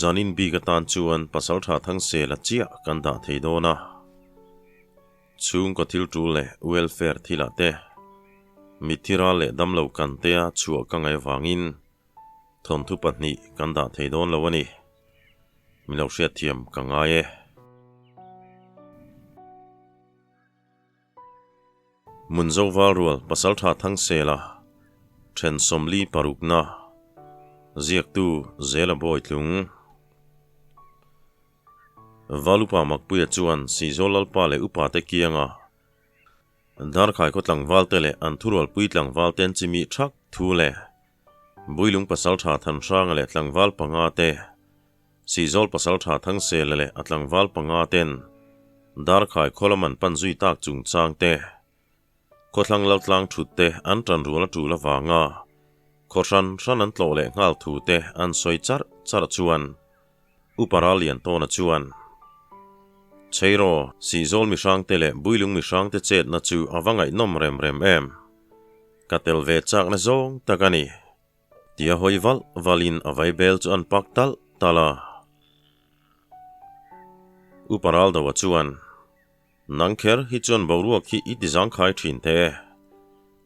Zanin bik atan chuan Pasaltha Thangsela chiah kan dah thei dawn a. Chhungkaw thil tul leh welfare thilah te, mitthi ral leh damlo kan tea chhuah ka ngaih avangin thawnthu pahnih kan dah thei dawn lo a ni. Min lo hriatthiam ka ngai e. Munzo Valrual Pasaltha Thangsela then 46 na ziaktu Zela Bawitlung Valupa Makpuia chuan Sihzawl Lalpa leh Upa te kianga Darkhai khaw tlangval te leh an thurualpui tlangval ten chimih thak thu leh Builung Pasaltha Thanhranga leh tlangval panga te Sihzawl Pasaltha Thangsela leh a tlangval panga ten Darkhai khaw lam an pan zui tak chungchang te, khawthlang laltlang thut te an tan rual a tul avanga khaw hran hran an tlawh leh nghal thu te an sawi charh charh chuan Upa Ralliantawna chuan, Cheiraw, Sihzawl mihrangte leh Builung mihrangte chetna chu a va ngaihnawm rem rem em? Ka tel ve chakna zawng tak a ni. Tia hawi valh valhin a vaibel chu an pak talh talh a. Upa Raldoa chuan, Nang kher hi chuan boruak hi i ti zangkhai thin teh e.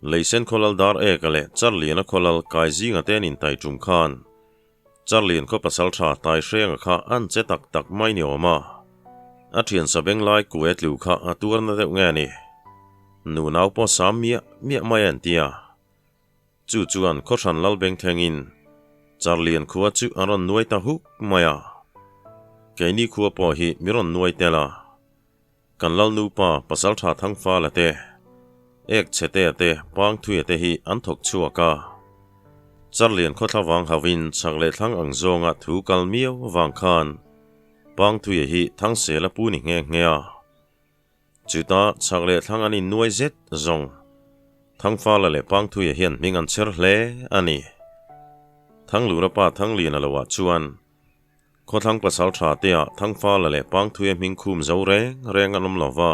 Leisen khawlal dar eka leh Charliana khawlal kai zinga te an intai tum khan Charlian khaw pasal tha tai hrenga kha an che tak tak mai ni awm a. A thian sabeng lai kuai tlu kha a tuarna deuh nge a ni. Nunau pawh sam miah miah mai a an ti a. Chu chuan khawhran lal beng thlengin Charlian khua chu a rawn nuai ta huk mai a. Keini khua pawh hi mi rawn nuai tel a. Kan lal nupa Pasaltha Thangfala te, Ek Chhetea te, Pangthuia te hi an thawk chhuak a. Charlian khawthla vang hauhin chhak leh thlang ang zawnga thu kal miau vang khan Pangthuia hi Thangsela pu ni nghe nghe a. Chuta chhak leh thlang an innuai zet zawng. Thangfala leh Pangthuia hian hming an chher hle a ni. Thanglura pa Thangliana loah chuan Khawthlang pasal tha teah Thangfala leh Pangthuia hming khum zo reng reng an awm lo va.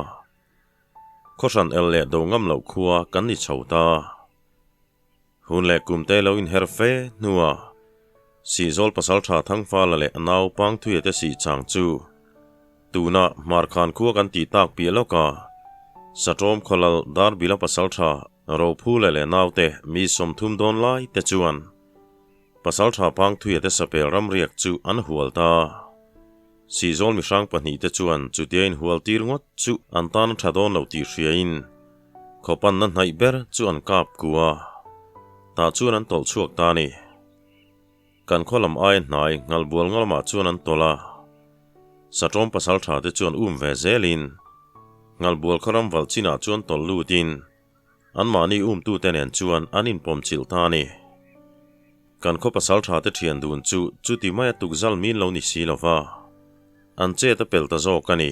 Khawhran el leh do ngam loh khua kan ni chho ta. Hun leh kum te lo inher fe hnuah Sihzawl pasaltha Thangfala leh a nau Pangthuia te sih chang chu tuna Hmarkhan khua kan tih tak piah lawka Satawm khawlal Darbila pasaltha Rophula leh naute mi 30 dawn lai te chuan pasaltha Pangthuia te sapel ramriak chu an hual ta. Sihzawl mihrang pahnih te chuan chutia inhual tir ngawt chu an tan a tha dawn lo tih hriain Khawpanna hnaih ber chu an kap ku a, tah chuan an tawlh chhuak ta a ni. Kan khaw lam aia hnai Nghalbual ngalamah chuan an tawlh a, Satawm pasal tha te chuan um ve zelin Nghalbual khaw ram valh chinah chuan tawlh lutin anmahni umtute nen chuan an inpawm chilh ta a ni. Kan khaw pasal tha te thian dun chu chuti maia tukzal min lo ni si lova, an chet a pel ta zawk a ni.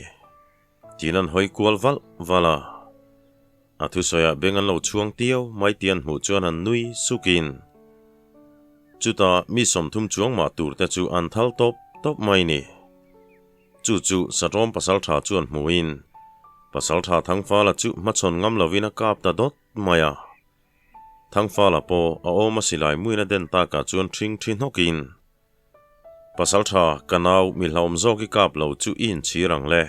Tin an hawi kual valh valh a, a thusawiah beng an lo chhuang tiau mai tih an hmuh chuan an nui sukin chutah mi 30 chuang mah tur te chu an thal tawp tawp mai ni. Chu chu Satawm pasaltha chuan hmuhin pasaltha Thangfala chu hmachhawn ngam lovin a kap ta dawt mai a. Thangfala pawh a awm a silai muin a den takah chuan ṭhing ṭhi hnawkin Pasaltha, ka nau mi hlauhawm zawk i kap lo chu i inchhir ang le.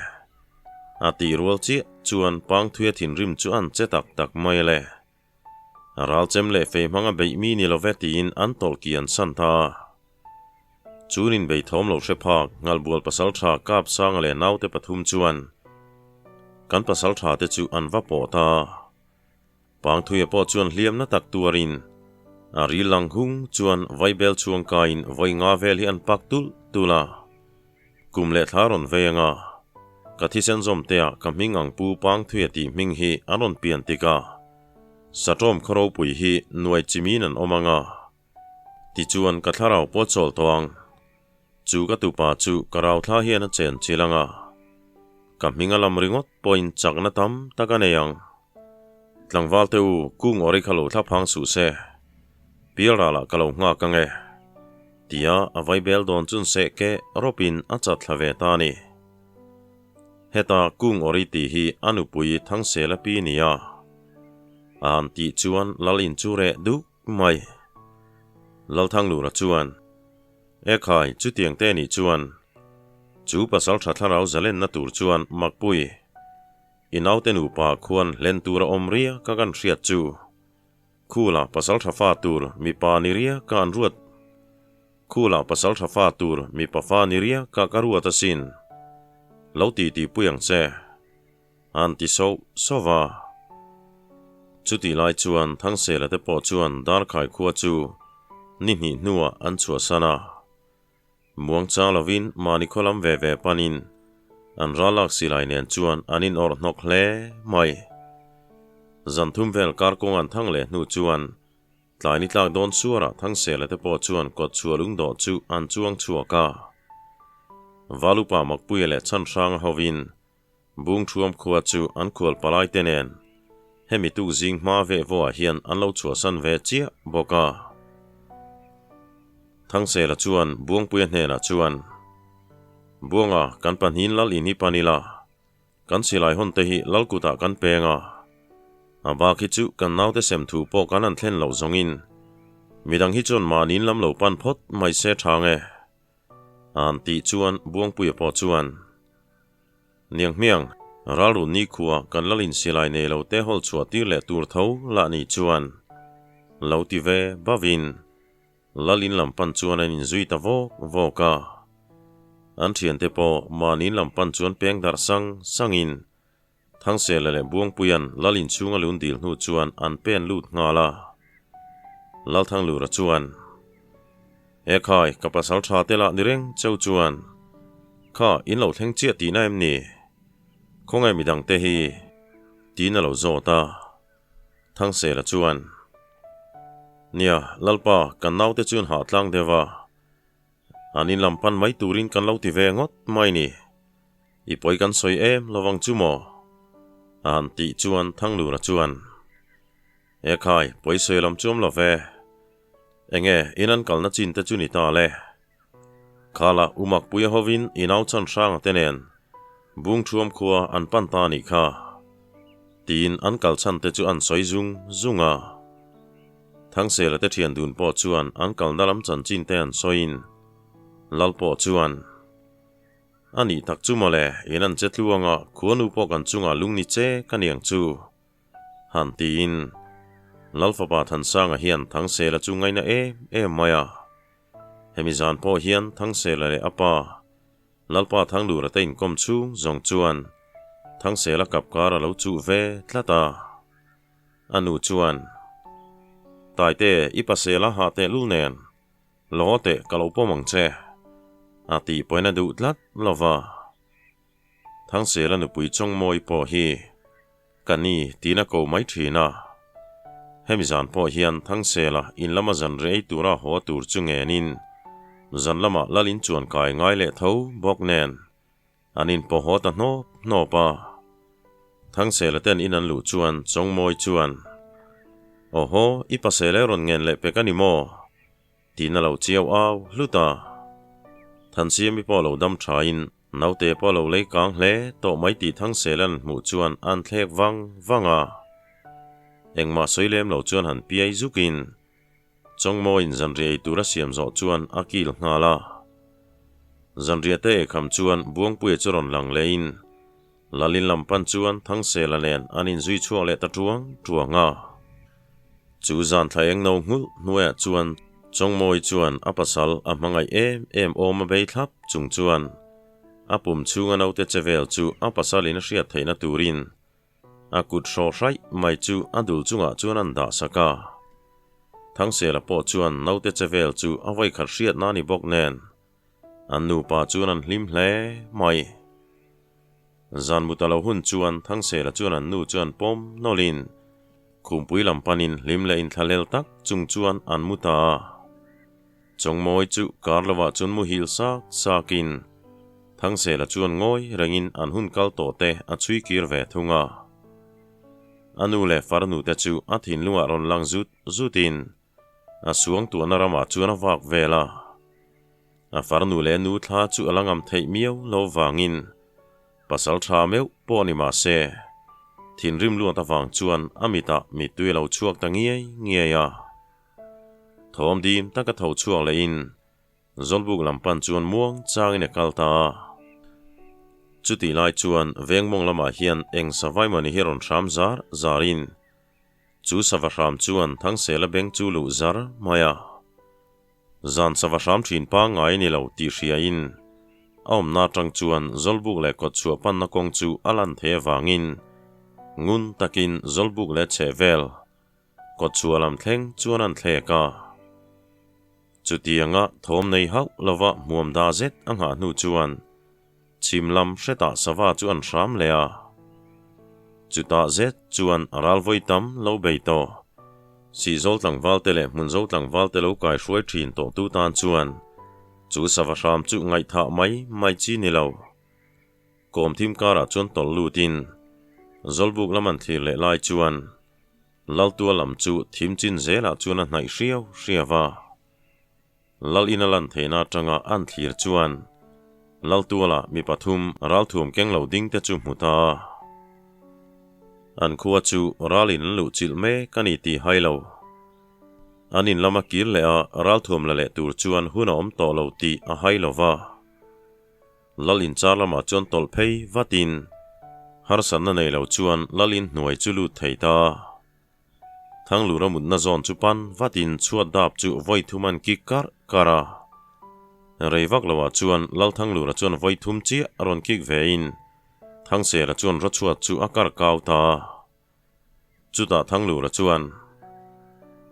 A tih rual chiah chuan Pangthuia thinrim chu an che tak tak mai le. A ral chem leh fei hmanga beih mi ni love tiin an tawlh ki an san ta. Chunin bei thawm lo hre phak Nghalbual pasaltha kap sanga leh naute pathum chuan kan pasaltha te chu an va pawh ta. Pangthuia pawh chuan hliamna tak tuarin a ril lang hung chuan vaibel chhuang kaiin vawi nga vel hi an pak tulh tulh a. Kum leh thla rawn vei anga ka thisen zawm teah ka hming ang pu Pangthuia tih hming hi an rawn pian tik a, Satawm khaw ropui hi nuai chimin an awm anga tichuan ka thlarau pawh chawl tawh ang. Chu ka tupa chu ka rauthla hian a chen chil anga ka hming a lam ringawt pawhin chakna tam tak a nei ang. Tlangval te u, kung awri kha lo thla phang suh se. Pial ralah ka lo nghak ang e. Tia a vaibel dawn chun seh ke rawpin a chat thla ve ta a ni. Heta kung awri tih hi a nupui Thangsela pi nia. A han tih chuan Lal in chu reh duk mai. Lalthanglura chuan. Ekhai, chutiang te nih chuan chu pasaltha thlarau zalenna tur chuan Makpui, i naute nupa khuan hlen tur a awm ria ka kan hriat chu. Khula pasaltha fa tur mipa ni ria ka an ruat Khula pasaltha fa tur mipa fa ni ria ka ka ruat asin. Lo ti ti pui ang che. An ti soh soh va. Chutih lai chuan Thangsela te pawh chuan Darkhai khua chu ni hnih hnuah an chhuahsan a. Muang chang lovin mahni khaw lam ve ve panin an ral lak silai nen chuan an inawrh hnawk hle mai. Zan thum vel kar kawng an thang leh hnu chuan tlai ni tlak dawn suarah Thangsela te pawh chuan kawt chhuah lungdawh chu an chuang chhuak a. Valupa Makpuia leh Chhanhranga hovin Bungthuam khua chu an khual palai te nen hemi tuk zing hma veh vawah hian an lo chhuahsan ve chiah bawk a. Thangsela chuan Buangpuia hnenah chuan, Buanga, kan pahnihin lal in hi pan ila, kan silai hawn te hi lal kutah kan peng a, a bak hi chu kan naute sem thu pawh kan han thlen loh zawngin midang hi chuan mahniin lam lo pan phawt mai se tha nge? An tih chuan Buangpuia pawh chuan, Niang hmiang, ralrun nikhua kan lal insilai nei lo te hawl chhuah tir leh tur tho lah ni chuan lo ti ve bavin lal in lam pan chuan an inzui ta vawk vawk a. An thiante pawh mahni in lam pan chuan peng darh sang sangin Thangsela leh Buangpuia'n lal inchhunga lun dil hnu chuan an pen lut nghal a. Lalthanglura chuan, E khai, ka pasal tha te lah ni reng cheu chuan, kha in lo thleng chiah tihna em ni? Khawnge midang te hi? tiin a lo zawt a. Thangsela chuan, Nia, Lalpa, kan naute chuan hah tlang deuh a, an in lam pan mai turin kan lo ti ve ngawt mai ni. I pawi kan sawi em lovang chu maw? A han tih chuan Thanglura chuan, E khai, pawi sawi lam chu awm lo ve. Enge, in an kalna chin te chu ni ta le. Khala Umakpuia hovin i nau chan hranga te nen Bungthuam khua an pan ta nih kha. Tiin an kal chhan te chu an sawi zung zung a. Thangsela te thian dun pawh chuan an kalna lam chanchin te an sawiin Lal pawh chuan, A nih tak chu mawle, in an che tluang a, khuanu pawh kan chungah lung ni che ka niang chu. Han tiin Lal fapa Thansanga hian Thangsela chu ngaina em em mai a. Hemi zan pawh hian Thangsela leh a pa Lalpa Thanglura te inkawm chhung zawng chuan Thangsela kap kar a lo chuh ve tlat a. A nu chuan, Taite, i pasela hah tehlul nen, Law teh ka lo pawm ang che, a tih pawhin a duh tlat lo va. Thangsela nupui Chawngmawi pawh hi ka ni tiin a ko mai thin a. Hemi zan pawh hian Thangsela in lama zan rei tura haw tur chu ngenin zan lamah lal in chuan kai ngai leh tho bawk nen an inpawh haw ta hnawp hnawp a. Thangsela ten in an luh chuan Chawngmawi chuan, Awhaw, i pasel e rawn ngen leh pek a ni maw? Tiin a lo chiau au hlut a. Thansiami pawh lo dam thain naute pawh lo lei kang hle tawh mai tih Thangsela'n hmuh chuan an thlek vang vang a. Engmah sawi lem lo chuan han piai zukin Chawngmawiin zanriah ei tur a siam zawh chuan a kil nghal a. Zanriah te eikham chuan Buangpuia chu rawn lang lehin Lalin lam pan chuan Thangsela nen an inzui chhuak leh ta tuang tuang a. Chu zan thla eng no nghulh hnuaiah chuan Chawngmawi chuan a pasal a hmangaih em em awm a bei thlap chung chuan a pum chhunga naute che vel chu a pasalin a hriat theihna turin a kut hrawh hraih mai chu a dul chungah chuan an dah sak a. Thangsela pawh chuan naute che vel chu a vawikhat hriatna a ni bawk nen An nupa chuan an hlim hle mai. Zan mut a lo hun chuan Thangsela chuan an nu chuan pawm nawlhin khumpui lam panin hlim leh inthlahlel tak chung chuan an mu ta a. Chawngmawi chu kar lovah chuan muhil sak sakin Thangsela chuan ngawi rengin an hun kal tawh te a chhui kir ve thung a. A nu leh farnu te chu a thinlungah rawn lang zut zutin A suangtuahna ramah chuan a vak vel a, a farnu leh nu thla chu a la ngam theih miau lo vangin pasal tha meuh pawh ni mah se, thinrim luat avang chuan a mitah mittui a lo chhuak ta ngiai ngiai a. Thawm dim taka tho chhuak lehin. Zawlbuk lam pan chuan muang changin a kal ta a. Chutih lai chuan veng mawng lamah hian eng savai mawni hi rawn hram zar zarin chu sava hram chuan Thangsela beng chu luh zar mai a. Zan sava hram thin pangngai a ni lo tih hriain a awmna atang chuan Zawlbuk leh kawtchhuah panna kawng chu a lan thei avangin ngun takin Zawlbuk leh chhehvel Kawtchhuah lam thleng chuan an thlek a. Chutianga thawm nei hauh lova hmuam da zet a nghah hnu chuan chhim lam hretah sava chu an hram leh a. Chutah zet chuan a ral vawi tam lo bei tawh. Sihzawl tlangvalte leh Hmunzo tlangvalte lo kaihruai thin tawhtu tan chuan chu sava hram chu ngaihthah mai mai chi ni lo. Kawm thim karah chuan tawlh lutin Zawlbuk lam an thlir leh lai chuan Laltua lam chu thim chin zelah chuan a hnaih hriau hriau a. Lal in a lan theihna atanga an thlir chuan Laltuala mi pathum ralthuam keng lo ding te chu hmu ta a. An khua chu ral in an luh chilh mek a ni tih hai lo. An in lama kir leh a ralthuam la leh tur chuan hun a awm tawh lo tih a hai lo va. Lal inchar lamah chuan tawlh phei vatin harsatna nei lo chuan Lal in hnuai chu lut thei ta. Thanglura mutna zawn chu pan vatin chhuat dap chu vawi thum an kik karh karh a. Rei vak loah chuan Lal Thanglura chuan vawi thum chiah a rawn kik vein Thangsela chuan rawchhuat chu a kar kau ta. Chutah Thanglura chuan,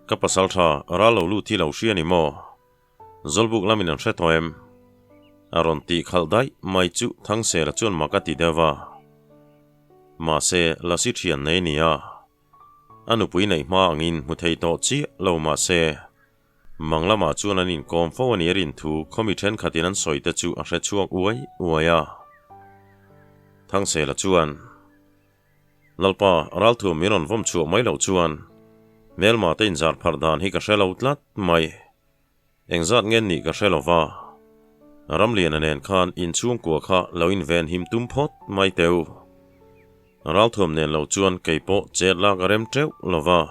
Ka pasal tha ral lo lut hi lo hria ni maw? Zawlbuk lamin an hre tawh em? A rawn tih khalh daih mai chu Thangsela chuan mak a ti deuh va. Mahse, Lasi thian nei nia. A nupui neih hma angin hmu thei tawh chiah lo mahse, mang lamah chuan an inkawm fo a ni a rin thu khawmi thenkhatin an sawi te chu a hre chhuak uai uai a. Thangsela chuan. Lalpa, ralthuam min rawn vawm chhuah mai loh chuan hmelma te inzar pharh dan hi ka hre lo tlat mai. Engzat nge nih ka hre lo va. Ramliana nen khan inchhungkua kha lo inven him tum phawt mai teu. Ralthuam nen lo chuan kei pawh chet lak a rem teuh lo va.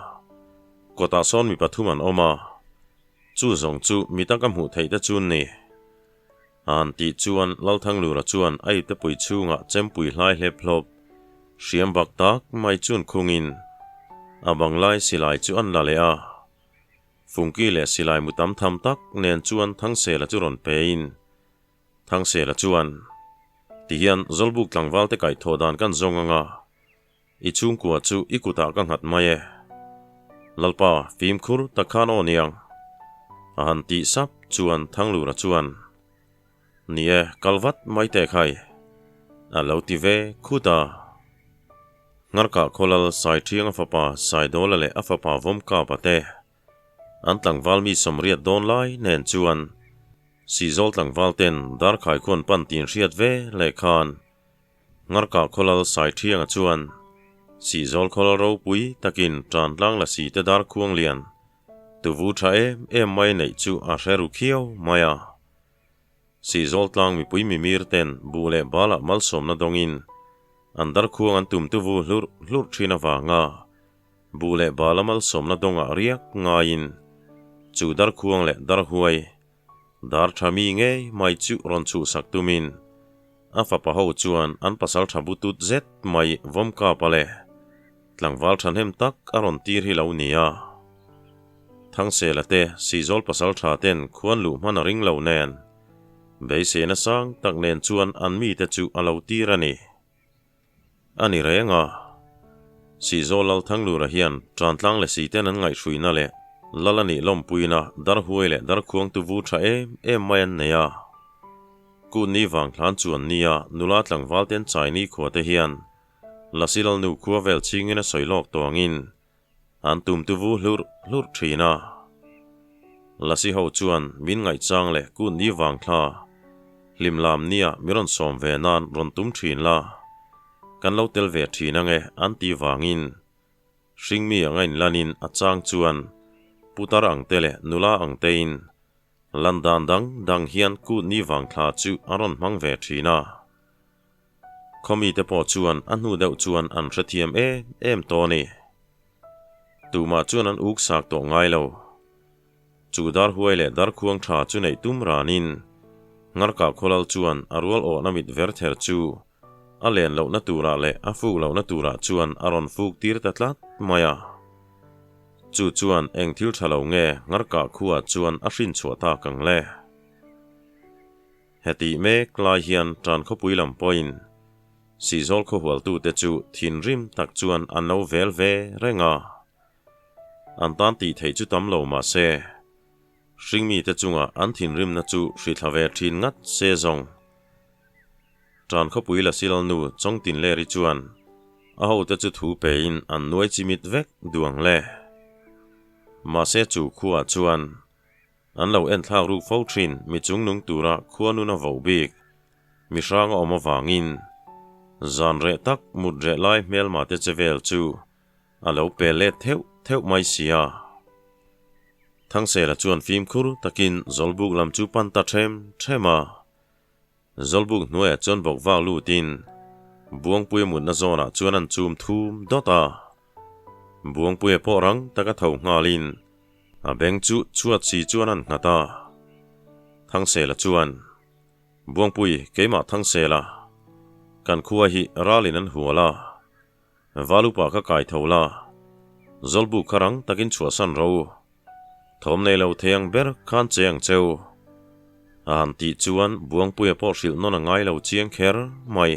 Kawtah sawn mi pathum an awm a, chu zawng chu mi taka hmuh theih te chu ni. An tih chuan Lalthanglura chuan a iptepui chhungah chempui hlai hlep hlawp hriam bak tak mai chun khungin a banglai silai chu an la leh a. Fungki leh silai mu tam tham tak nen chuan Thangsela chu rawn pein Thangsela chuan, Tihian Zawlbuk tlangvalte kaihthawh dan kan zawng anga I chhungkua chu i kutah ka nghat mai e. Lalpa, fimkhur tak khan aw niang. A han tih sap chuan Thanglura chuan, Ni e, kal vat mai teh khai. A lo ti ve khut a. Ngarkah khawlal Saithianga fapa Saidawla leh a fapa Vawmkapa te an tlangval mi sawmriat dawn lai nen chuan Sihzawl tlangval ten Darkhai khuan pan tin hriat ve leh khan Ngarkah khawlal Saithianga chuan Sihzawl khawlal ropui takin Tantlang la si te dar khuang lian tuvu tha em em mai neih chu a hre ru khiau mai a. Sihzawl tlang mipui mimir ten buh leh balah malsawmna dawngin an dar khuang an tum tuvu hlurh hlurh thin avanga buh leh bala malsawmna dawngah riak ngaiin chu dar khuang leh dar huai Dar tha mi ngei mai chu rawn chhuhsak tumin a fapa ho chuan an pasal tha butut zet mai vawmkapa leh tlangval thahnem tak a rawn tir hi lo ni a. Thangsela te Sihzawl pasal tha ten khuan luh hman a ring lo nen beiseina sang tak nen chuan an mite chu a lo tir a ni. A ni reng a, Sihzawl Lal Thanglura hian Tantlang leh Siten an ngaihhruina leh Lal a nih lawmpuina Darhuai leh Darkhuangtu vu tha em em mai an nei a. Kutni vang thlan chuan nia nula tlangval ten Chaini khua te hian Lasi Lalnu khua vel chingin a sawi lawk tawngin an tumtu vu hlurh hlurh thin a. Lasi ho chuan min ngaihchang leh kutni vang thla hlim lam nia mi rawn sawm ve nan rawn tum thin la, kan lo tel ve thin ange an ti vangin hringmi anga inlanin a chang chuan putar ang te leh nula ang tein lan dan dang dang hian kutni vang thla chu a rawn hmang ve thin a. Khawmite pawh chuan a hnu deuh chuan an hrethiam em em tawh a ni. Tumah chuan an uk sak tawh ngai lo. Chu dar huai leh dar khuang tha chu neih tum ranin Ngarkah khawlal chuan a rual awhna mit ver ther chu a len lohna turah leh a fuk lohna turah chuan a rawn fuk tir ta tlat mai a. Chu chuan eng thil tha lo nge Ngarkah khuaah chuan a hrin chhuah tak ang le? Hetih mek lai hian tan khawpui lam pawhin Sihzawl khawhualtute chu thinrim tak chuan an lo vel ve reng a. An tan tih theih chu tam lo mah se, hringmite chunga an thinrimna chu hrithla ve thin ngat se zawng. Tan khawpui la Silalnu Chawngtinleri chuan a hote chu thu pein an nuai chimit vek duang le. Mahse chu khuaah chuan An lo enthlak ruk fo thin mi chungnung tura khua nun a voh bik. Mi hrang a awm avangin zan reh tak mut reh lai hmelma te che vel chu a lo pe let theuh theuh mai si a. Thangsela chuan fimkhur takin Zawlbuk lam chu pan ta them them a. Zawlbuk hnuaiah chuan bawk vak lutin Buangpuia mutna zawnah chuan an chum thum dawt a. Buangpuia pawh rang taka tho nghalin a beng chu chhuat si chuan an nghat a. Thangsela chuan, Buangpui, keimah Thangsela, kan khua hi ralin an hual a, Valupa kha kai tho la, Zawlbuk kha rang takin chhuahsan ro u. Thawm nei lo thei ang ber khan che ang cheu. A han tih chuan Buangpuia pawh hrilh nawn a ngai lo chiang kher mai.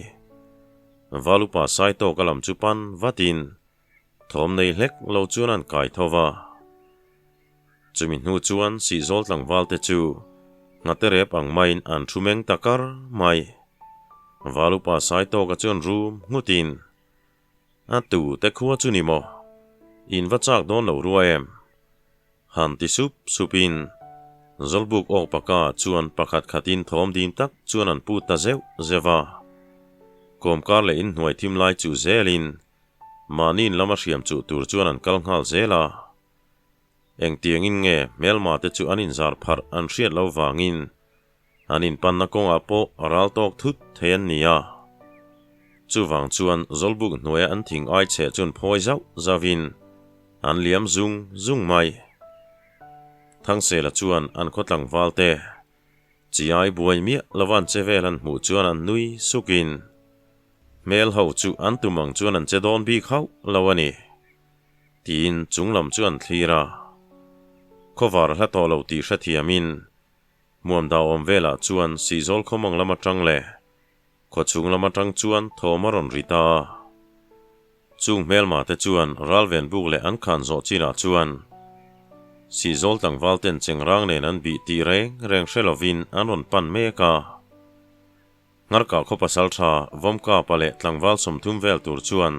Valupa Saitawka lam chu pan vatin thawm nei hlek lo chuan an kai tho va. Chumi hnu chuan Sihzawl tlangval te chu nghate rep ang maiin an thu meng ta kar mai. Valupa Saitawka chuan rum nghutin A tu te khua chu ni maw? In va chak dawn lo rua em? Han ti sup sup in Zawlbuk awk paka chuan pakhat khat in thawm ding tak chuan an put ta zeuh zeuh a. Kawmkar leh inhnuai thim lai chu zel in mahni in lama hriam chuh tur chuan an kal nghal zel a. Engtiang in nge hmelma te chu an inzar pharh an hriat lo vangin An inpanna kawngah pawh a ral tawk thut thei an ni a. Chuvang chuan Zawlbuk hnuaia an thing ai chheh chuan phawi zauh zauhin an liam zung zung mai. Thangsela chuan an khaw tlangval te chi ai buai miah lova an che vel an hmuh chuan an nui sukin hmel ho chu an tum ang chuan an che dawn bik hauh lo a ni tiin chunglam chu an thlir a. Khawvar hla tawh lo tih hrethiamin Hmuam dau awm velah chuan Sihzawl khawmang lam atang leh khawchhung lam atang chuan thawm a rawn ri ta a. Chung hmelma te chuan ralven buk leh an khan zawh chinah chuan Sihzawl tlangval ten chengrang nen an bih tih reng reng hre lovin an rawn pan mek a. Ngarkah khaw pasal tha Vawmkapa leh tlangval 30 vel tur chuan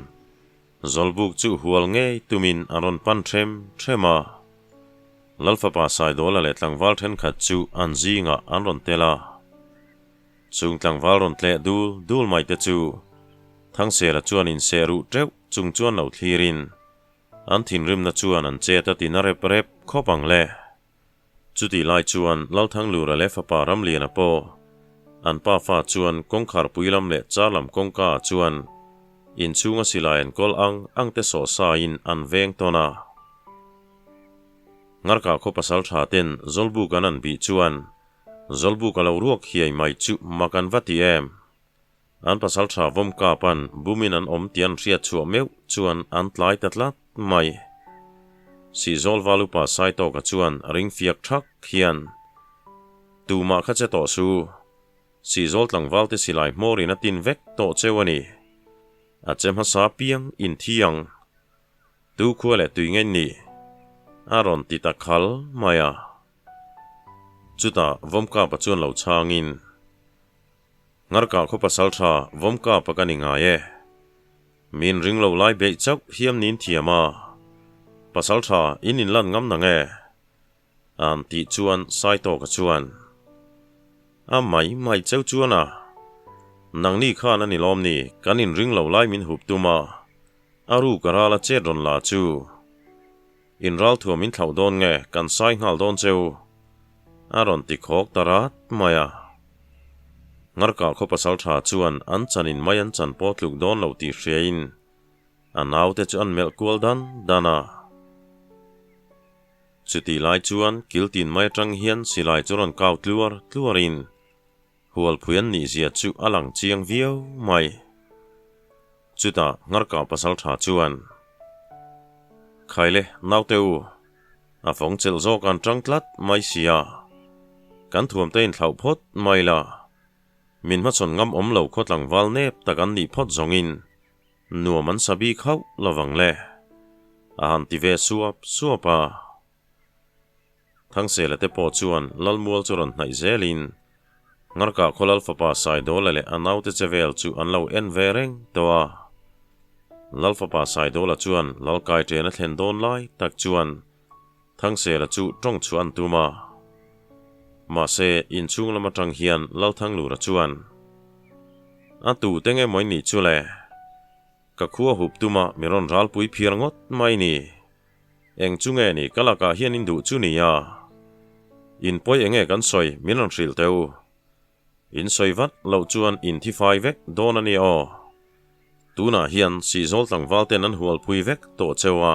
Zawlbuk chu hual ngei tumin an rawn pan them them a. Lalfapa Saidawla leh tlangval thenkhat chu an zingah an rawn tel a. Chung tlangval rawn tleh dul dul mai te chu Thangsela chuan inseh ruh teuh chung chuan lo thlirin an thinrimna chuan an chet a tina rep rep khawp ang le. Chutih lai chuan Lalthanglura leh fapa Ramliana pawh an pa fa chuan kawngkhar pui lam leh char lam kawngka ah chuan inchhunga silai an kawl ang ang te sawh saiin an veng tawn a. Ngarkah khaw pasal tha ten Zawlbuk an an bih chuan Zawlbuk a lo ruak hiai mai chu mak an va ti em? An pasal tha vawm kapan bumin an awm tih an hriat chhuah meuh chuan an tlai ta tlat mai. Sihzawl val upa Saitawka chuan ring fiak thak hian, Tumah kha che tawh su. Sihzawl tlangval te silai hmawrin a tin vek tawh cheu a ni. A che hmasa piang in thi ang. Tu khua leh tui nge ni? A rawn ti ta khal mai a. Chutah Vawmkapa chuan lo chhangin, Ngarkah khaw pasal tha Vawmkapa ka ni ngai e. Min ring lo lai beih chauh hiam nin thiam a, pasal tha in inlan ngam nang e. An tih chuan Saitawka chuan, A mai mai cheu chuan a, nangni khan a ni lawm ni kan inring lo lai min hup tum a, a ruk a ral a chet rawn la chu. In ral thuam in thlauh dawn nge kan sai nghal dawn cheu? A rawn ti khawk ta rat mai a. Ngarkah khaw pasal tha chuan an chan in mai an chan pawh tluk dawn loh tih hriain a naute chu an melh kual dan dan a. Chutih lai chuan kil tin mai atang hian silai chu rawn kau tluar tluarin hualphui an nih zia chu a lang chiang viau mai. Chutah Ngarka pasal tha chuan, Khaile naute u, a fawng chelh zawk an tang tlat mai sia, kan thuamte inthlauh phawt mai la, min hmachhawn ngam awm lo khaw tlangval nep tak an nih phawt zawngin Nuam an sa bik hauh lovang le, a han ti ve suap suap a. Thangsela te pawh chuan Lalmual chu rawn hnaih zelin Ngarka khaw Lal fapa Saidawla leh a naute che vel chu an lo en ve reng tawh a. Lal fapa Saidawla chuan Lalkai ṭen a thlen dawn lai tak chuan Thangsela chu ṭawng chhuah an tum a. Mahse, inchhung lam aṭang hian Lalthanglura chuan, A tu te nge mawi nih chu le? Ka khua hup tuma mi rawn ralpui phiar ngawt mai ni. Eng chu nge ni ka lakah hian in duh chu nia? In pawi enge kan sawi min rawn hrilh teh u. In sawi vat loh chuan in thi fai vek dawn a nia aw. Tunah hian Sihzawl tlangval ten an hualpui vek tawh cheu a.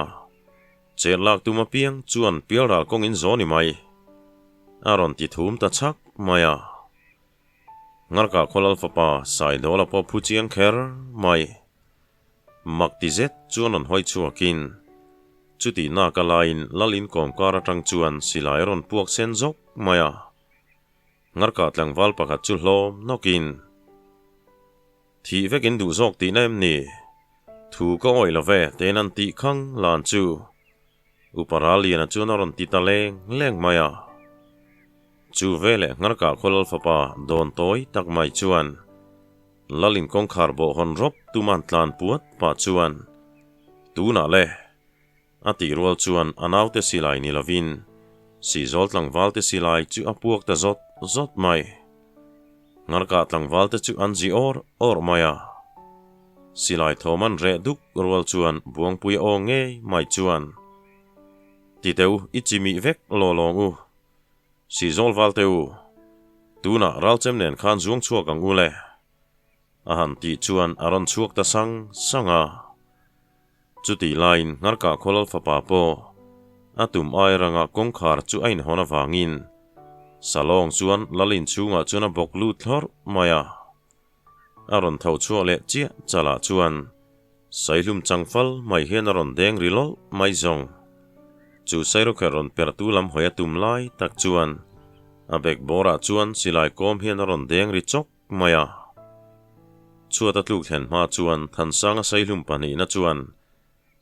Chet lak tum apiang chuan pialral kawng in zaw ni mai. A rawn ti thum ta chhak mai a. Ngarka Khawlal fapa Saidawla pawh phu chiang kher mai. Mak ti zet chuan rawn hawi chhuakin chutih nak a laiin Lal inkawm kar atang chuan silai a rawn puak sen zawk mai a. Ngarka tlangval pakhat chu hlawm nawkin, Thih vek in duh zawk tihna em ni? Thu ka awih lo ve, tein an tih khang lan chu. Upa Ralliana chuan a rawn ti ta leng leng mai a. Chu veleh Ngarka khaw Lal fapa dawn tawi tak mai chuan Lalin kawngkhar bawh hawn rawp tuman tlan puat pah chuan, Tunah le! A tih rual chuan a naute silai ni lovin Sihzawl tlangvalte silai chu a puak ta zawt zawt mai. Ngarkah tlangvalte chu an zi awr awr mai a. Silai thawm an reh duk rual chuan Buangpuia aw ngei mai chuan, Ti teh u, i chimih vek law lawng u. Sihzawl valte u, tunah ralchem nen khan zuang chhuak ang u le. A han tih chuan a rawn chhuak ta sang sang a. Chutih laiin Ngarkah Khawlal fapa pawh a tum ai ranga kawngkhar chu a inhawn avangin Salawng chuan Lal inchhungah chuan a bawk lut thlawrh mai a. A rawn tho chhuak leh chiah chalah chuan Saihlum changfal mai hian a rawn deng ri lawlh mai zawng. Chu Sairawkherh rawn perhtu lam hawi a tum lai tak chuan a bek bawrah chuan silai kawm hian a rawn deng ri chawk mai a. Chhuat a tluk thlen hma chuan Thansanga Saihlum pahnihna chuan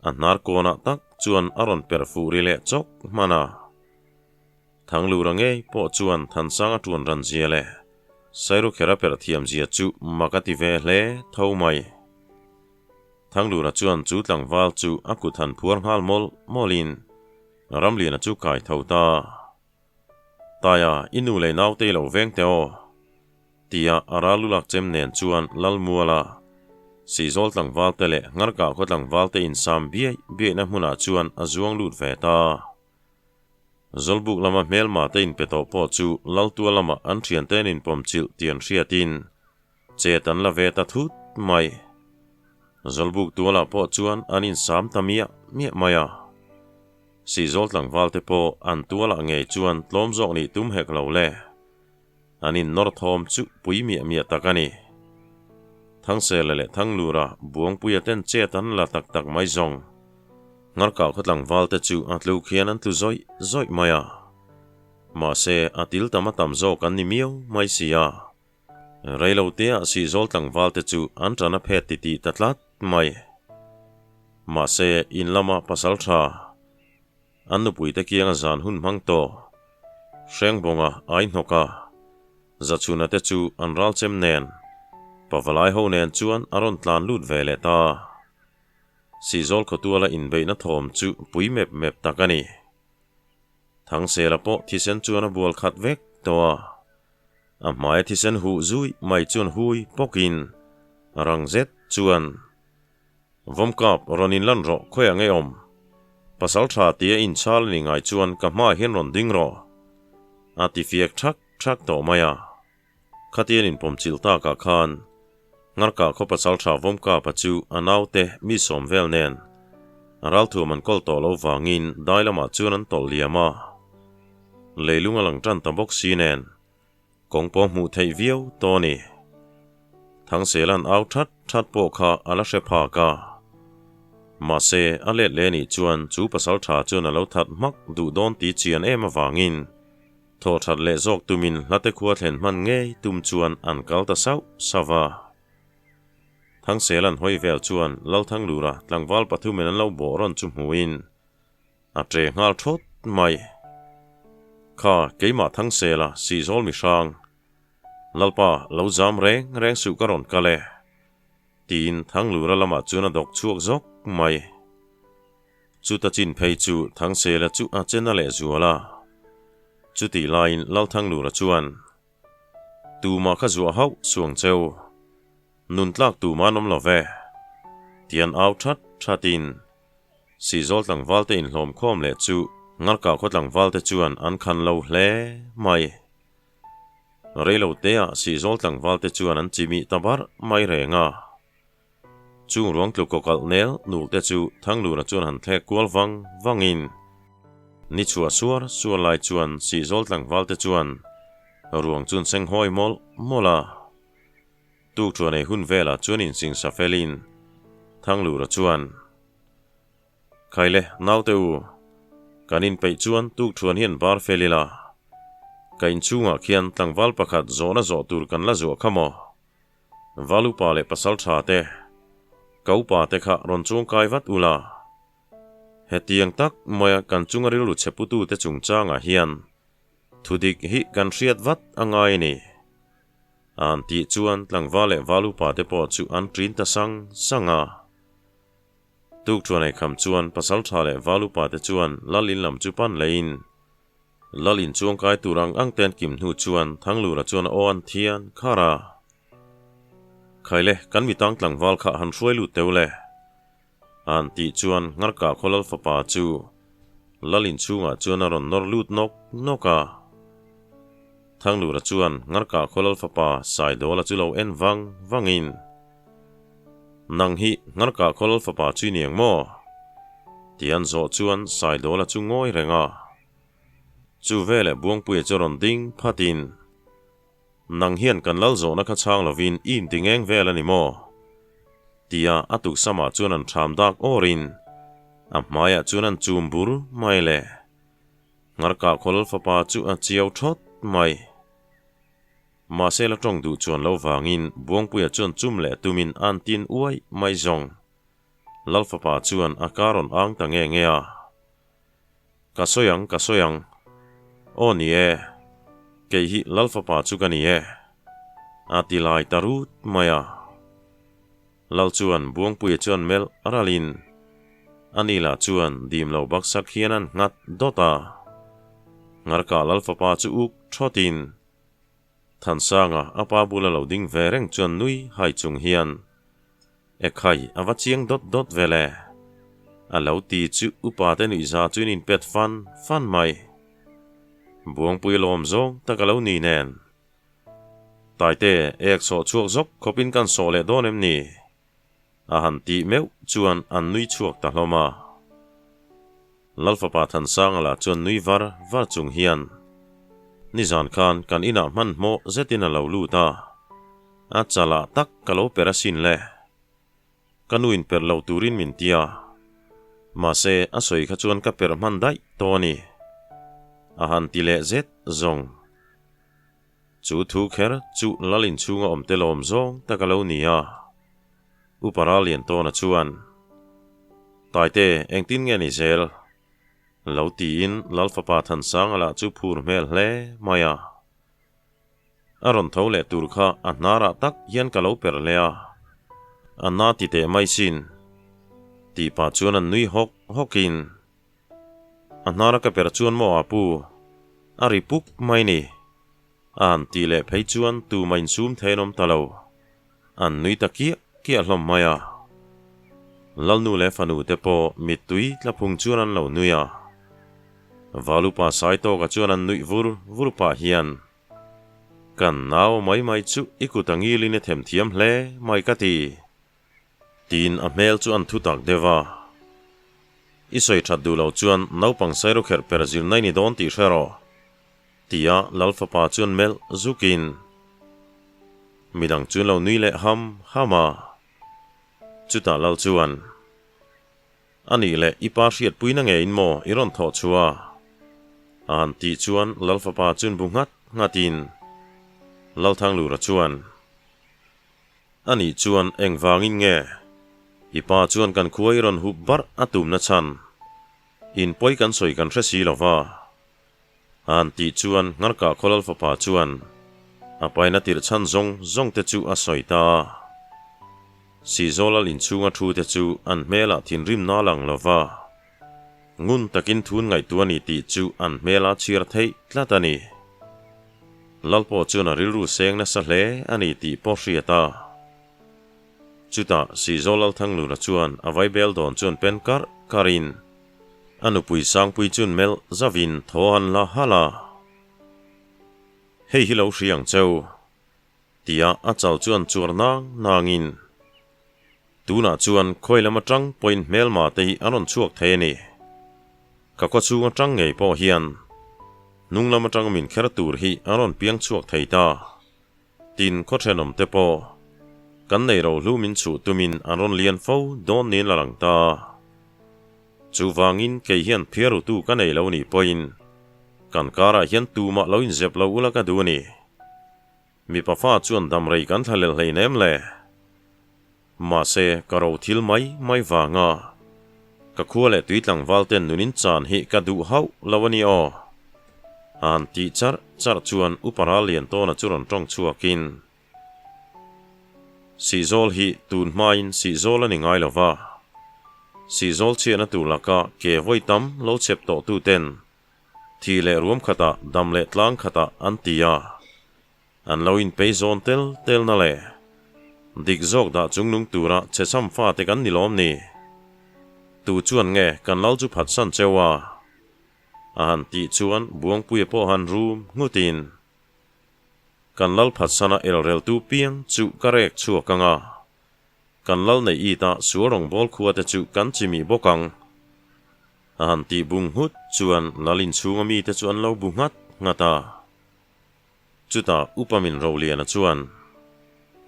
a hnar kawnah tak chuan a rawn perh fuh ri leh chawk hman a. Thanglura ngei pawh chuan Thansanga tuan ran zia leh Sairukhera perh thiam zia chu mak a ti ve hle tho mai. Thanglura chuan chu tlangval chu a kut han phuar nghal mawlh mawlhin Ramliana chu kai tho ta. Taia, i nu leh naute i lo veng teh aw. Tia a ral lulak chem nen chuan Lalmuala, Sihzawl tlangvalte leh Ngarkah khaw tlangvalte insam biaih biaihna hmunah chuan a zuang lut ve ta. Zawlbuk lama hmelma te inpe tawh pawh chu Laltua lama an thiante an inpawm chilh tih an hriatin chet an la ve ta thut mai. Zawlbuk tualah pawh chuan an insam ta miah miah mai a. Sihzawl tlangvalte pawh an tualah ngei chuan tlawm zawk nih tum hek lo le. An innawr thawm chu pui miah miah tak a ni. Thangsela leh Thanglura Buangpuia ten chet an la tak tak mai zawng. Ngarkah khaw tlangvalte chu a tluk hian an tlu zawih zawih mai a. Mahse, a til tam a tam zawk an ni miau mai si a. Reiloteah Sihzawl tlangvalte chu an ṭan a phet titih ta tlat mai. Mahse, in lama pasal ṭha An nupuite kianga zan hun hmang tawh. Hrengbawnga Aihnawka Zachhuna te chu an ralchem nen Pavalai ho nen chuan a rawn tlan lut ve leh ta. Sihzawl khawtuala inbeihna thawm chu pui mep mep tak a ni. Thangsela pawh thisen chuan a bual khat vek tawh a. A hmaia thisen huh zui mai chuan hui pawkin rang zet chuan Vawmkap, rawn inlan rawh, khawiah nge awm? Pasal tha tia inchhal a ni ngai chuan ka hmaah hian rawn ding rawh. A ti fiak thak thak tawh mai a. Khatian inpawmchilh takah khan Ngarkah khaw pasal tha Vawmkapa chu a naute mi sawm vel nen Ralthuam an kawl tawh lo vangin dai lamah chuan an tawlh liam a. Leilung a lang tan ta bawk si nen kawng pawh hmuh theih viau tawh a ni. Thangselan au that that pawh kha a la hre phak a. Mahse, a let leh nih chuan chu pasal tha chuan a lo that hmak duh dawn ti chian em avangin thaw that leh zawk tumin hlate khua thlen hman ngei tum chuan an kal ta sauh sauh a. Thangselan hawi vel chuan Lalthanglura tlangval pathumin an lo bawh rawn chu hmuhin a ṭe nghal ṭhawt mai. Kha, keimah Thangsela sihzawl mi hrang, Lalpa lo zam reng reng suh ka rawn kal e, tiin Thanglura lamah chuan a dawk chhuak zawk mai. Chuta chin phei chu Thangsela chu a che na lehzual a. Chutih laiin Lalthanglura chuan, Tumah kha zuah hauh suang cheu. Nun tlak tumah an awm lo ve. Tian au that thatin Sihzawl tlangvalte inhlawm khawm leh chu Ngarkah khaw tlangvalte chuan an khan lo hle mai. Reilo teah Sihzawl tlangvalte chuan an chimih ta barh mai reng a. Chung ruang tluk kaw kalh nel nul te chu Thanglura chuan han thlek kual vang vangin ni chhuah suar suar lai chuan Sihzawl tlangval te chuan ruang chu an seng hawi mawlh mawlh a. Tuk thuan ei hun velah chuan insingsa felin Thanglura chuan, Khaile, naute u, kan inpeih chuan tuk thuan hian bar fel ila, ka inchhungah khian tlangval pakhat zawhna zawh tur kan la zuah kha maw? Valupa leh pasal tha te, ka upa te kha rawn chuangkai vat ula. Hetiang tak maia kan chunga rilru chhe putute chungchangah hian thudik hi kan hriat vat a ngai a ni. An tih chuan tlangval leh valupa te pawh chu an ṭin ta sang sang a. Tukṭhuan eikham chuan pasal tha leh valupa te chuan lal in lam chu pan leiin Lal in chuangkai tur ang ang te an kim hnu chuan Thanglura chuan a aw an thian khar a. Khaile, kan mitang tlangval kha han hruai lut teu le. An tih chuan Ngarkah khaw lal fapa chu Lal in chhungah chuan a rawn nawr lut nawk nawk a. Thanglura chuan Ngarkah khaw lal fapa Saidawla chu lo en vang vangin, Nang hi Ngarkah khaw lal fapa chu i ni ang maw? Ti an zawh chuan Saidawla chu ngawi reng a. Chu veleh Buangpuia chu rawn ding phatin, Nang hian kan lal zawhna kha chhang lovin i inti ngeng vel a ni maw? Tia a tuksamah chuan an ṭham dak awrin a hmaiah chuan an chum bur mai le. Ngarkah khaw lal fapa chu a chiau ṭhawt mai. Mahse la ṭawng duh chuan lo vangin Buangpuia chuan chum leh tumin an tin uai mai zawng. Lal fapa chuan a kar rawn ang ta nge nge a. Ka sawi ang, ka sawi ang. Aw ni e, kei hi Lal fapa chu ka ni e. A ti lai ta rut mai a. Lal chuan Buangpuia chuan melh ralin, ani lah chuan dim lo baksak hian an nghat dawt a. Ngarkah Lal fapa chu uk thawtin, Thansanga a pa bula lo ding ve reng chuan nui hai chung hian, Ekhai, a va chiang dawt dawt ve le. A lo ti chu upa te nuihza chu in inpet fan fan mai. Buangpui lawm zawng tak a lo ni nen. Taite, ek sawh chhuak zawk khawpin kan sawh leh dawn em ni? A han tih meuh chuan an nui chhuak ta hlawm a. Lalfapa Thansanga lah chuan nui var var chung hian, Nizan khan kan inah hmanhmawh zetin a lo lut a, a chalah tak ka lo per asin le. Ka nu in perh lo turin min ti a, mahse a sawi kha chuan ka perh hman daih tawh a ni. A han ti leh zet zawng. Chu thu kher chu Lal inchhunga awm te lawm zawng tak a lo ni a. Upa Ralliantawna chuan, Taite, engtin nge ni zel? Lo tiin Lal fapa Thansanga lah chu phur hmel hle mai a. A rawn tho leh tur kha a hnarah tak hian ka lo per hle a, a na ti teh mai sin, tih pah chuan an nui hawk hawkin, A hnara ka per chuan maw a pu? A ri puk mai ni. A han tih leh phei chuan tumah insum thei an awm ta lo. An nui ta kiah kiah hlawm mai a. Lalnu leh fanu te pawh mittui tlaphung chuan an lo nui a. Valupa Saitawka chuan an nuih vur vur pah hian, Kan nau mai mai chu i kut a ngilin i themthiam hle mai ka ti. Tiin a hmel chu an thu tak deuh a. I sawi that duh loh chuan naupang sairawkherh per zirna i ni dawn tih hre rawh, tia Lal fapa chuan melh zukin midang chu an lo nui leh ham ham a. Chutah Lal chuan, A nih leh i pa hriatpuina ngeiin maw i rawn thawh chhuah a? A han tih chuan Lal fapa chuan bu nghat nghatin Lalthanglura chuan, A nih chuan engvangin nge i pa chuan kan khua i rawn hup barh a tumna chhan in pawi kan sawi kan hre si lo va? A han tih chuan Ngarkah khaw Lal fapa chuan a paina tirh chhan zawng zawng te chu a sawi ta a. Sihzawl lal inchhunga thu te chu an hmelah thinrimna a lang lo va, ngun takin thun ngaihtuah a ni tih chu an hmela chhiar theih tlat a ni. Lal pawh chuan a rilru seng nasa hle a ni tih pawh hriat a. Chutah Sihzawl Lal Thanglura chuan a vaibel dawn chuan pen karh karhin a nupui Sangpui chuan melh zavin thaw han la halh a. Hei hi lo hri ang cheu, tia a chal chuan chuar nang nangin tunah chuan khawi lam atang pawhin hmelma te hi an rawn chhuak thei a ni. Ka khaw chhung atang ngei pawh hian hnung lam atang min kher tur hi an rawn piang chhuak thei ta. Tin khaw thenawm te pawh kan nei ro hlu min chhuh tumin an rawn lian fo dawn niin la lang ta. Chuvangin kei hian phiarutu ka nei lo nih pawhin kan karah hian tumah lo inzep lo ula ka duh a ni. Mipa fa chuan damrei kan thlalel hleinem le. Mahse, ka ro thil mai mai vanga ka khua leh tui tlangval ten nunin chan hi ka duh hauh lo a ni aw. An tih charh charh chuan Upa ral lian tawna chu rawn tawng chhuakin, Sihzawl hi tun hmain sihzawl a ni ngai lo va, sihzawl chhiahna tur laka ke vawi tam lo chep tawhtu ten Thi leh ruam khatah, dam leh tlang khatah an ti a, an lo inpei zawn tel telna leh dik zawk dah chungnung tura che cham fate kan ni lawm ni? Tu chuan nge kan lal chu phatsan cheu a? A han tih chuan Buangpuia pawh han rum nghutin, Kan lal phatsana elreltu piang chu ka rek chhuak ang a, Kan lal neih it a sual rawngbâwl khua te chu kan chimih bawk ang. A han tih bung nghut chuan lal inchhunga mite chu an lo bu nghat nghat a. Chutah Upa min Roliana chuan,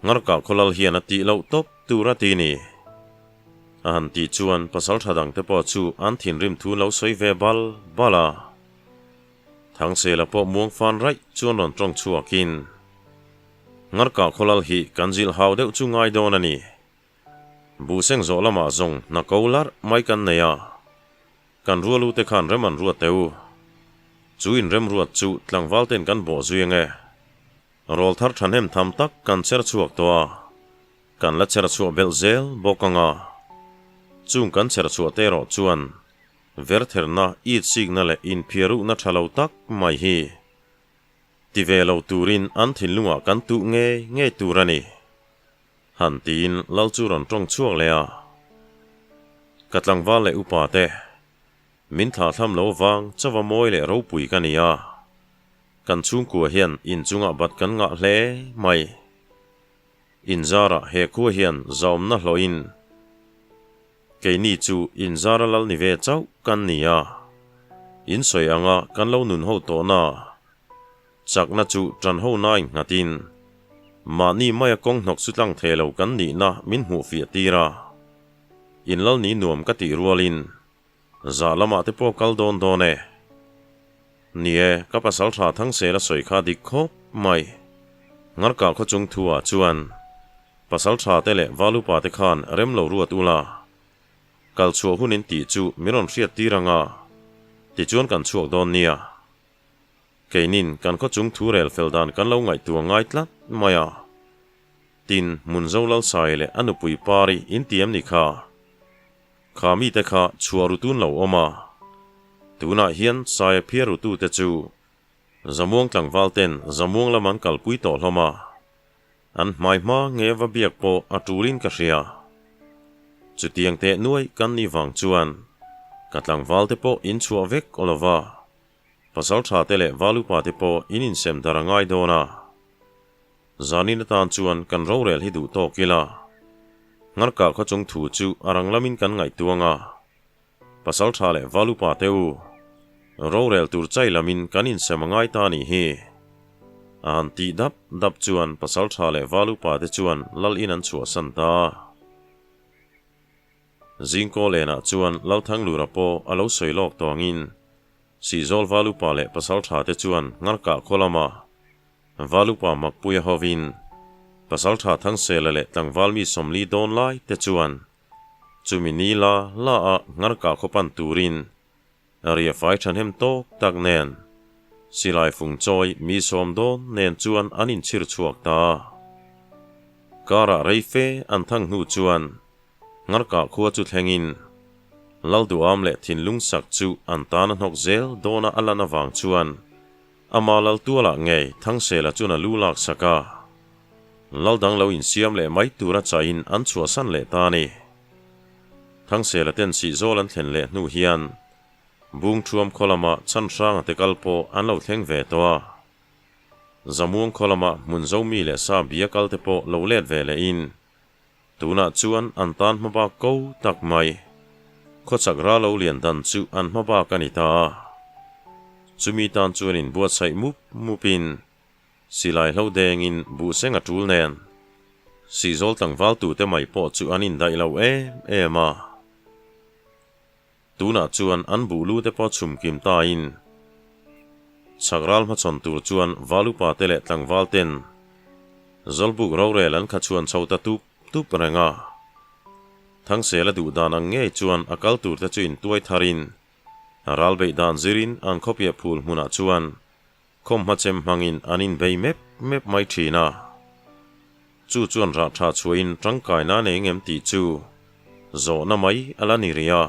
Ngarkah khaw lal hian a tih loh tawp tur a ti ni. A han tih chuan pasal tha dangte pawh chu an thinrim thu lo sawi ve bal bal a. Thangsela pawh muang fan raih chuan rawn tawng chhuakin, Ngarkah khawlal hi kan zilh hau deuh chu ngai dawn a ni. Buhseng zawh lamah zawng hna ko larh mai kan nei a, kan rualute khan rem an ruat teh u. Chu inremruat chu tlangval ten kan bawh zui ange. Rawl thar thahnem tham tak kan cher chhuak tawh a, kan la cher chhuah belh zel bawk anga. Chung kan cher chhuah te erawh chuan vertherna, itsikna leh inphiarukna tha lo tak mai hi Ti ve lo turin an thinlungah kan tuh ngei ngei tur a ni. Han tiin Lal chu rawn tawng chhuak leh a. Ka tlangval leh upa te, min thlahthlam lo vang chauva mawi leh ropui ka ni a. Kan chhungkua hian inchungah bat kan ngah hle mai. Inzarah he khua hian zaawmna hlawhin Keini chu inzara lal ni ve chauh kan ni a, in sawi anga kan lo nun ho tawhna chakna chu ṭan ho nain nghatin mahni maia kawng hnawk chu tlang thei lo kan nihna min hmuh fiah tir a, in lal ni nuam ka tih rualin zah lamah te pawh kal dawn dawn e. Ni e, ka pasal tha Thangsel a sawi kha dik khawp mai. Ngarkah khaw chung thu ah chuan Pasal tha te leh val upa te khan rem lo ruat ula, kal chhuah hun in tih chu min rawn hriat tir ang a, tichuan kan chhuak dawn nia. Keinin kan khaw chung thu rel fel dan kan lo ngaihtuah ngai tlat mai a. Tin, Hmunzo Lalsai leh a nupui Pari in ti em ni kha? Kha mite kha chhuah rutun lo awm a, tunah hian Saia phiar rutute chu Zamuang tlangval ten Zamuang lam an kalpui tawh hlawm a. An hmai hma nge va biak pawh a tulin ka hria. Chutiang teh nuai kan ni vang chuan ka tlangval te pawh in chhuah vek aw lova, pasal tha te leh valupa te pawh in insem dar a ngai dawn a. Zanin atan chuan kan rorel hi duh tawk ila, Ngarkah khaw chung thu chu a rang lamin kan ngaihtuang a. Pasalṭha leh Valupa te u, rorel tur chai lamin kan insem a ngai ta nih hi. A han tih dap dap chuan Pasalṭha leh Valupa te chuan lal in an chhuahsan ta. Zingkaw lenah chuan Lalthanglura pawh a lo sawi lawk tawngin Sihzawl Valupa leh Pasalṭha te chuan Ngarkah khaw lama Valupa Makpuia hovin Pasalṭha Thangsela leh tlangval mi 40 dawn lai te chuan chumi ni la la a Ngarkah khaw pan turin ria fai ṭhahnem tawk tak nen silai fung chawi mi 10 dawn nen chuan an inchhir chhuak ta. Karah rei fe an thang hnu chuan Ngarkah khua chu thlengin Lalduham leh thinlung sak chu an tan a hnawk zel dawna a lan avang chuan ama lal tualah ngei Thangsela chuan a lu lak sak a. Lal dang lo insiam leh mai tura chahin an chhuahsan leh ta a ni. Thangsela ten Sihzawl an thlen leh hnu hian Bungthuam khaw lama Chhanhranga te kal pawh an lo thleng ve tawh a. Zamuang khaw lama Hmunzomi leh Sa bia kal te pawh lo let ve lehin Tunah chuan an tan hmabak ko tak mai. Khawchhak ral lo lian dan chu an hmabak a ni ta a. Chumi tan chuan inbuatsaih mup mupin silai hlo dengin buhseng a tul nen Sihzawl tlangval tute mai pawh chu an indaih lo em em a. Tunah chuan an buh lu te pawh chhum kim tain chhak ral hmachhawn tur chuan valupa te leh tlangval ten Zawlbuk rorel an kha chhuan chho ta tup tup reng a. Thangsela duh dan ang ngei chuan a kal tur te chu intuai tharin ral beih dan zirin an khawpiah phul hmunah chuan khawmhma chem hmangin an inbei mep mep mai thin a. Chu chuan rah tha chhuahin tangkaina a nei ngem tih chu zawhna mai a la ni rih a.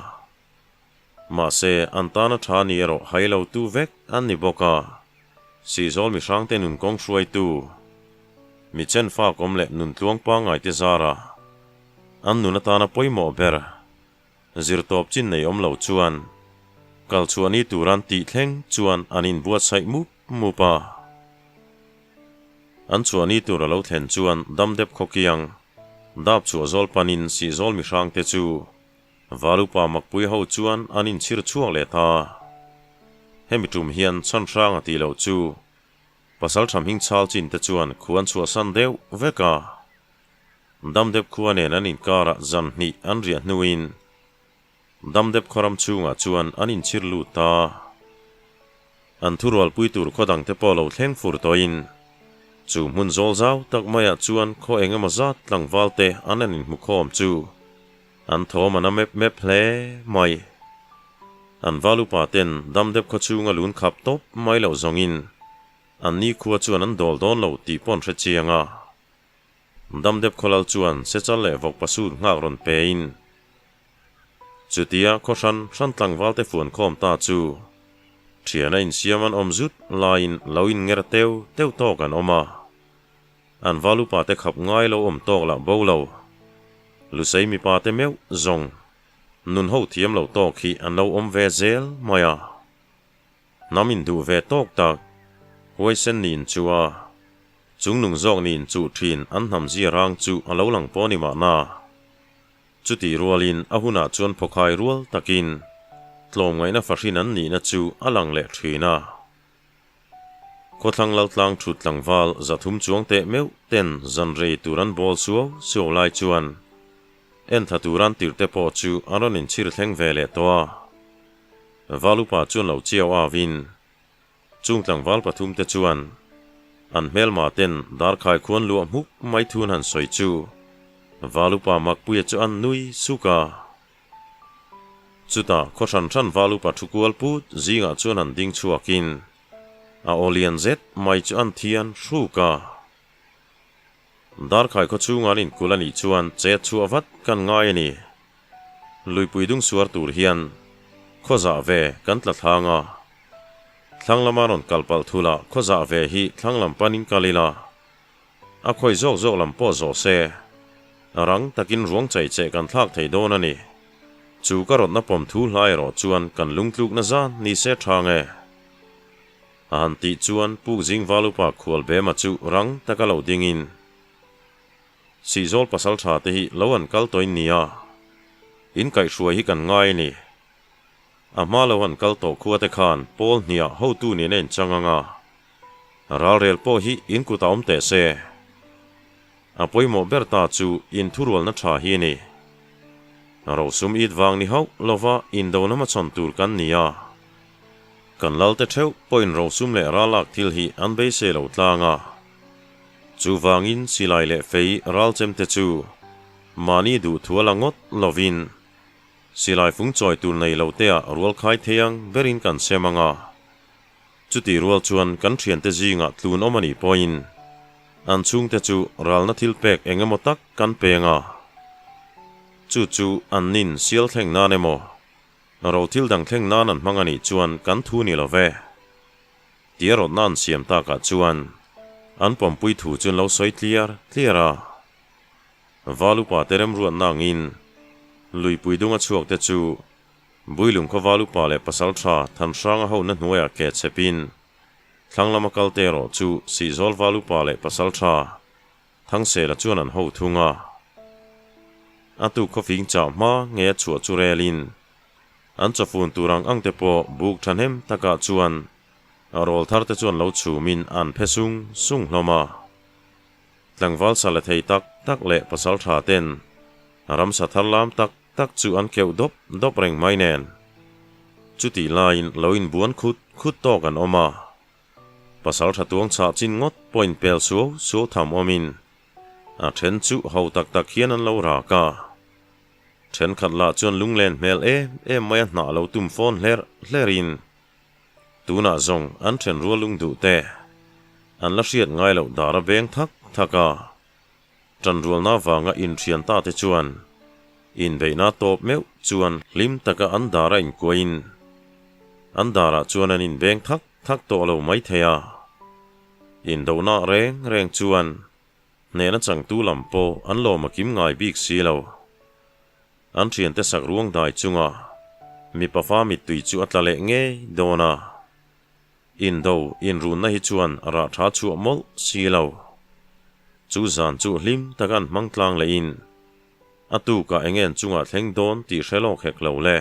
Mahse, an tana tha ni erawh hai lo tu vek an ni bawk a. Sihzawl mihrangte nun kawng hruaitu, mi chen fak awm leh nun tluang pangngai te zara an nun atana pawimawh ber zirtawp chin nei awm lo chuan kal chhuah ni tur an tih thleng chuan an inbuatsaih mup mup a. An chhuah ni tur a lo thlen chuan damdep khawkiang dap chhuah zawl panin Sihzawl mihrangte chu Valupa Makpui ho chuan an inchhir chhuak leh ta. Hemi tum hian chhan hrang a tih loh chu pasal tha hming chhal chin te chuan khu an chhuahsan deuh vek a. Damdep khua nen an inkarah zan hnih an riah hnuin Damdep khawram chhungah chuan an inchhir lut ta. An thurualpui tur khaw dangte pawh lo thleng fur tawhin chu hmun zawl zau tak maiah chuan khaw eng emaw zat tlangval te an an inhmukhawm chu an thawm an a mep mep hle mai. An val upa ten Damdep khaw chhunga lun khap tawp mai loh zawngin an nikhua chuan an dawl dawn lo tih pawh an hre chiang a. Damdep khawlal chuan sechal leh vawk pasut nghak rawn pein chutia khaw hran hran tlangval te fuan khawm ta chu thian a insiam an awm zut laiin lo in nger teu teu tawk an awm a. An val upa te khap ngai lo awm tawk lah bo lo. Lusei mipa te meuh zawng nun ho thiam lo tawk hi an lo awm ve zel mai a. Hnam induh ve tawk tak huaisen niin chu a chungnung zawk niin chuh thin an hnam zia rang chu a lo lang pawh a ni mahna. Chutih rualin a hunah chuan phawkhai rual takin tlawmngaihna fahrin an nihna chu a lang leh thin a. Khawthlang Laltlang thut tlangval 300 chuang teh meuh ten zan rei tur an bawl suau suau lai chuan entha tur an tirh te pawh chu a rawn inchhir thleng ve leh tawh a. Valupa chuan lo chiau avin chung tlangval pathum te chuan an hmelma ten darkhai khuan luah hmuk mai thun han sawi chu Valupa Makpuia chu an nui suk a. Chutah khaw hran hran Valupa thu kual put zingah chuan an ding chhuakin a aw lian zet mai chu an thian hruk a. Darkhai khaw chhunga an inkulh a nih chuan chet chhuah vat kan ngai a ni. Luipui dung suar tur hian khaw zah ve kan tla thlang a. Thlang lama rawn kal palh thul ah khaw zah ve hi thlang lam panin kal ila a khawi zawk zawk lam pawh zawh se rang takin ruang chai che kan thlak thei dawn a ni. Chu ka rawtna pawm thu hla erawh chuan kan lungtlukna zan ni se tha nge. A han tih chuan Puk Zingval upa khual bema chu rang taka lo dingin Sihzawl pasal tha te hi lo an kal tawhin nia, in kaihhruai hi kan ngai a ni. A hma lo han kal tawh khua te khan pawl hniah hotu nen a inchang ang a, ralrel pawh hi in kutah awm teh se. A pawimawh ber ta chu inthurualna tha hi a ni. Rosum it vang ni hauh lova indona hmachhawn tur kan ni a. Kan lalte theuh pawhin rosum leh ralak thil hi an beisei lo tlang a. Chuvangin silai leh fei ralchem te chu mahni duhthua la ngawt lovin silai fung chawi tur nei lo te ah rual khai thei ang berin kan sem ang a. Chutih rual chuan kan thiante zingah tlun awm a nih pawhin an chhungte chu ralna thil pek eng emaw tak kan peng a. Chu chu an nin sial thleng nan emaw ro thil dang thleng nan an hmang a nih chuan kan thu ni lo ve. Tia rawtna an siam takah chuan an pawmpui thu chu an lo sawi tliar tliar a. Valupa te remruatna angin luipui dunga chhuak te chu Builung khaw Valupa leh Pasaltha Thanhranga hona hnuaiah ke chhepin thlang lama kal te erawh chu Sihzawl Valupa leh Pasaltha Thangsela chuan an ho thung a. A tuk khawfing chah hma nge a chhuah chu relin an chawfun tur ang ang te pawh buk thahnem takah chuan a rawl thar te chuan lo chhumin an phe sung sung hlawm a. Tlangval sa la thei tak tak leh pasaltha ten ramsa thar lam tak tak chu an keuh dawp dawp reng mai nen. Chutih laiin lo inbuan khut khut tawk an awm a. Pasaltha tuang chhah chin ngawt pawh inpel suau suau tham awmin a then chu ho tak tak hian an lo rak a. Thenkhat lah chuan lunglen hmel em em mai a hnah lo tum fawn hlerh hlerhin tunah zawng an then rual lung duh te an la hriat ngai loh dar a beng thak thak a. Tanrualna vanga inthian ta te chuan inbeihna tawp meuh chuan hlim taka an dar a inkuahin an darah chuan an inbeng thak thak tawh lo mai thei a. Indona reng reng chuan hnehna changtu lam pawh an lawm a kim ngai bik si lo. An thiante sak ruang dai chunga mipa fa mittui chu a tla leh ngei dawn a. Indo inrunna hi chuan rah tha chhuah mawlh si lo. Chu zan chu hlim taka an hmang tlang lehin a tukah eng en chungah thleng dawn tih hre lawk hek lo le.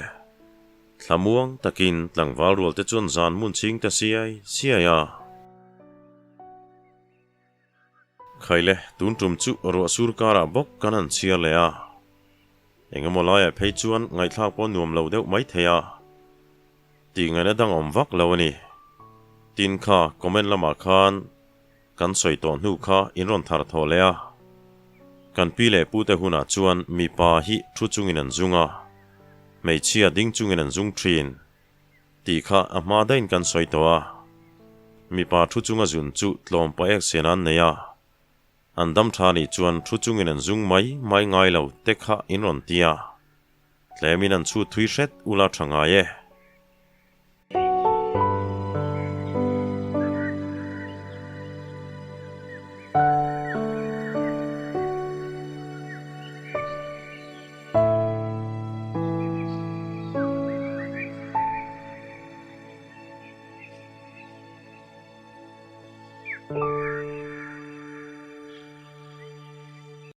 Thlamuang takin tlangval rual te chuan zan hmun chhing ta siai siai a. Khaile, tun tum chu ruah sur karah bawk kan han chhiar leh a. Engemaw laiah phei chuan ngaihthlak pawh nuam lo deuh mai thei a. Tih ngaihna dang awm vak lo a ni. Tin kha comment lamah khan kan sawi tawh hnu kha in rawn thar thawh leh a. Kan pi leh pute hunah chuan mipa hi thu chungin an zung a, hmeichhia ding chungin an zung thin. Tih kha a hma daihin kan sawi tawh a, mipa thu chunga zun chu tlawm pa ek sian an nei a, an dam tha nih chuan thu chungin an zung mai mai ngai lo te kha in rawn ti a, tlemin an chhut thui hret ula tha ngai e.